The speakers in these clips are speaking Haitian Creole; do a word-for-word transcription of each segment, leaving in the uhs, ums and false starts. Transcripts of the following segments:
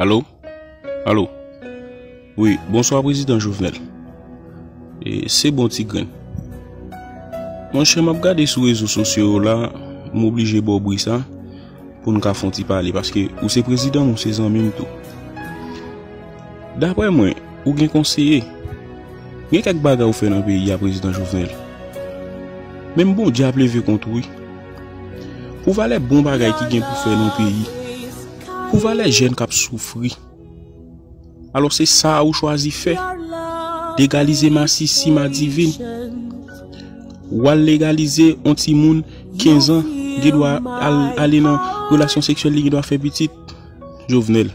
Alo? Alo? Wi, bonswa, Prezidan Jovenel. E, se bon, ti grenn. Monchè, m ap gade sou rezo sosyo yo la, m oblije ba w bri sa pou n ka fè yon ti pale, paske ou se prezidan m, ou se zanmi m tou. Daprè mwen, ou gen konseye. Gen kèk bagay ou fè nan peyi a, Prezidan Jovenel. Menm Bondye ap leve kont ou, wi. Pou valè bon bagay ki gen pou fè nan peyi, pou valè jèn k ap soufri. Alò, se sa ou chwazi fè. Legalize masisi, madivin. W al legalize yon timoun kenz an, gen dwa al, ale nan relasyon seksyèl, li gen dwa fè pitit. Jovenel.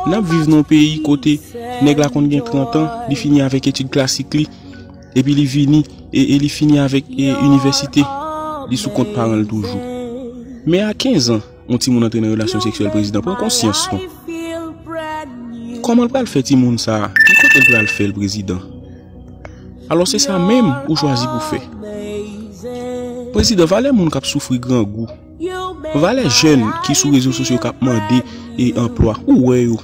N ap viv nan yon peyi kote nèg la konn gen trant an, li fini avèk etid klasik li, epi li vini, e, e li fini avèk, e, inivèsite, li sou kont paran l toujou. Men a kenz an, yon timoun antre nan relasyon seksyèl, prezidan, pran konsyans non. Kòman l pral fè timoun sa a? Ki kote l pral fè l, prezidan? Alò, se sa menm ou chwazi pou fè. Prezidan, valè moun k ap soufri grangou, valè jèn ki sou rezo sosyo k ap mande, e, anplwa, ou wè yo.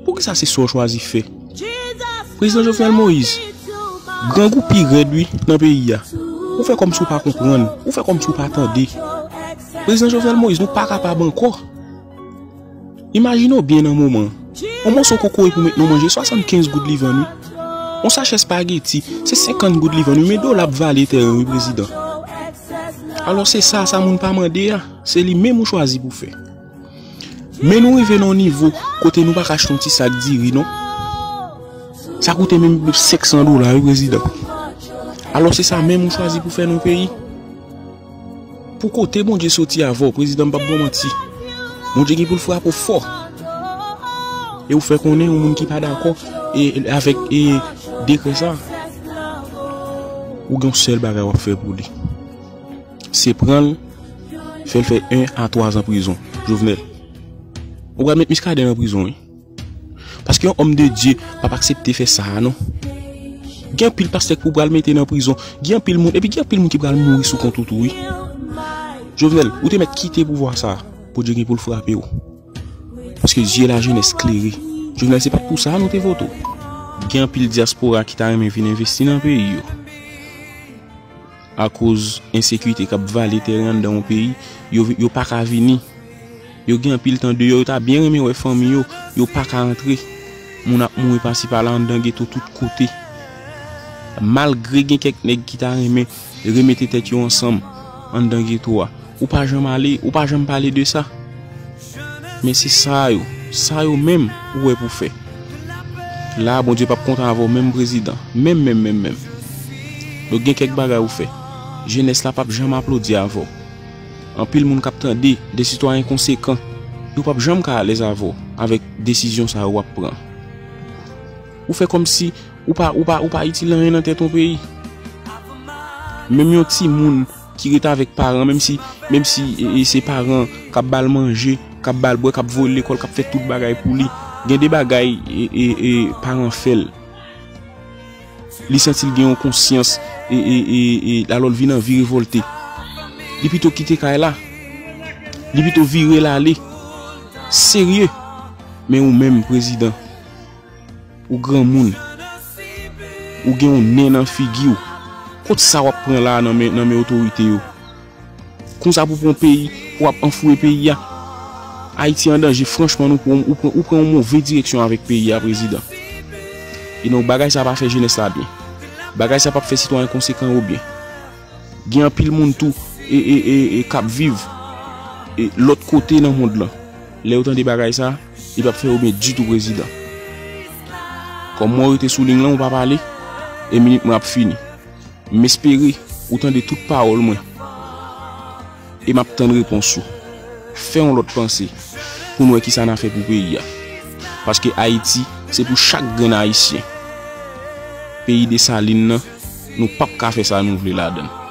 Poukisa se sa w chwazi fè? Prezidan Jovenel Moïse, grangou pi rèd, wi, nan peyi a. Ou fè kòmsi w pa konprann, ou fè kòmsi w pa tande. Prezidan Jovenel Moïse, nou pa kapab ankò. Imajine w byen nan moman an. Yon moso kokoye pou met nan manje, swasannkenz goud li vann, wi. Yon sachè espageti, se senkant goud li vann, wi, men dola ap vale tèren, wi, prezidan. Alò, se sa, sa moun pa mande a, se li menm ou chwazi pou fè. Men nou rive nan yon nivo kote nou pa ka achte yon ti sak diri, non. Sa koute menm senk san dola, wi, prezidan. Alò, se sa menm ou chwazi pou fè nan peyi. Pou kote Bondye soti avè w, prezidan, m p ap ba w manti. Bondye gen pou l frape w fò. E ou fè konnen yon moun ki pa dakò, e, avèk, e, dekrè sa, ou gen yon sèl bagay w ap fè pou li. Se pran l, fè l fè en a twa zan prizon. Jovenel. Ou pral met Muscadin nan prizon, wi. Paske yon òm de Dye p ap aksepte fè sa a, non. Gen anpil pastè k pou pral mete nan prizon. Gen anpil moun, epi gen anpil moun ki pral mouri sou kont ou tou, wi. Jovenel, ou te mèt kite pouvwa sa a. Bondye gen pou l frape w. Paske zye lajennès klere. Jovenel, se pa t pou sa a nou te vote w. Gen anpil dyaspora ki ta renmen vin envesti nan peyi yo. Akoz ensekirite k ap vale tèren anndan yon peyi, yo, yo pa ka vini. Yo gen anpil tan deyò, yo ta byen renmen wè fanmi yo, yo pa ka antre. Moun ap mouri pasi pala anndan geto tout kote. Malgre gen kèk nèg ki ta renmen remete tèt yo ansanm anndan geto a, ou pa janm ale, ou pa janm pale de sa. Men se sa yo, sa yo menm ou wè pou fè. La a, Bondye p ap kontan avè w menm, prezidan. Menm, menm, menm, menm. Donk, gen kèk bagay ou fè. Jenès la p ap janm aplodi avè w. Anpil moun k ap tande, de sitwayen konsekan, yo p ap janm ka alèz avè w avèk desizyon sa yo w ap pran. Ou fè kòmsi ou pa, ou pa, ou pa itil anyen nan tèt yon peyi. Menm yon timoun ki rete avèk paran, menm si, menm si, e, e, se paran k ap ba l manje, k ap ba l bwè, k ap voye l lekòl, k ap fè tout bagay pou li. Gen de bagay, e, e, e, paran fè l. Li santi l gen yon konsyans, e, e, e, e, alò l vin anvi revòlte. Li pito kite kay la. Li pito vire l ale. Serye. Men ou menm, prezidan, ou granmoun, ou gen yon nen nan figi w. Kot sa w ap pran la a nan men, nan men otorite yo? Konsa pou pran peyi, pou w ap anfouye peyi a. Ayiti an danje, franchman, nou pran, ou pran, ou pran yon move direksyon avèk peyi a, prezidan. E donk, bagay sa pa fè jenès la byen. Bagay sa p ap fè sitwayen konsekan yo byen. Gen anpil moun tou, e, e, e, e, k ap viv, e, lòt kote nan mond lan. Lè yo tande bagay sa, li p ap fè yo byen ditou, prezidan. Kòm mwen rete sou liy lan, ou pa pale, e minit mwen ap fini. M espere ou tande tout pawòl mwen. E m ap tann repons ou. Fè yon lòt panse pou n wè kisa n a fè pou peyi a. Paske Ayiti, se pou chak grenn Ayisyen. Peyi Desalin nan, nou p ap ka fè sa nou vle ladan l.